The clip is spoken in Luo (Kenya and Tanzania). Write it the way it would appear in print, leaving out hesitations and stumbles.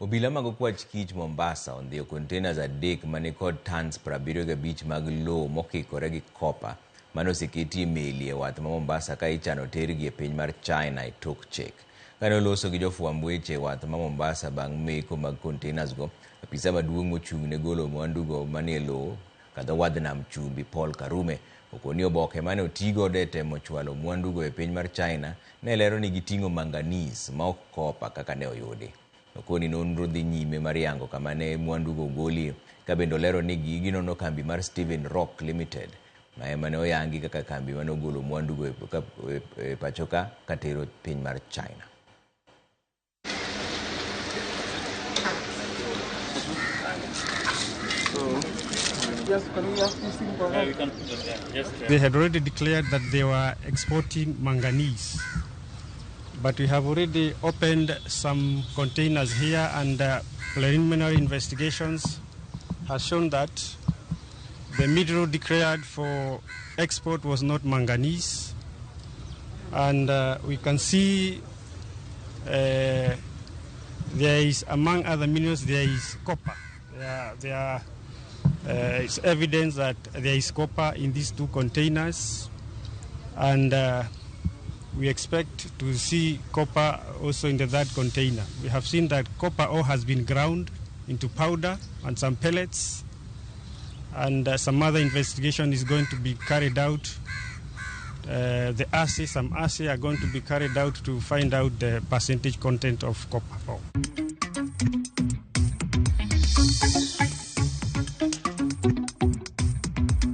Obila mag okwach kich Mombasa ondhiyo containers 3 manikod tons 75 mag lowo mokikore gi kopa mane oseketi e meli e wath ma Mombasa ka ichano tergi e piny mar China e tok chik. Kane oloso gi jofwamb weche e wath ma Mombasa bang' meko mag containers go, apisa maduong' mochung' ne golo mwandugo manie lowo kadho wadh nam chumbi Paul Karume okoni oboke mane otigodo e temo chwalo mwandugo e piny mar China ne lero ni giting'o manganese ma ok kopa kaka ne oyudi. Okoni nonro dhi nyime mar yango kama ne mwandugo ogolie ka bende olero ni ginono kambi mar Steven Rock Limited ma ema ne oyangi kaka kambi mane ogolo mwandugo e pacho ka katero piny mar China. They had already declared that they were exporting manganese, but we have already opened some containers here, and preliminary investigations has shown that the mineral declared for export was not manganese, and we can see there is, among other minerals, there is copper. It's evidence that there is copper in these two containers, and we expect to see copper also in the third container. We have seen that copper ore has been ground into powder and some pellets, and some other investigation is going to be carried out. The assay, some assay are going to be carried out to find out the percentage content of copper ore.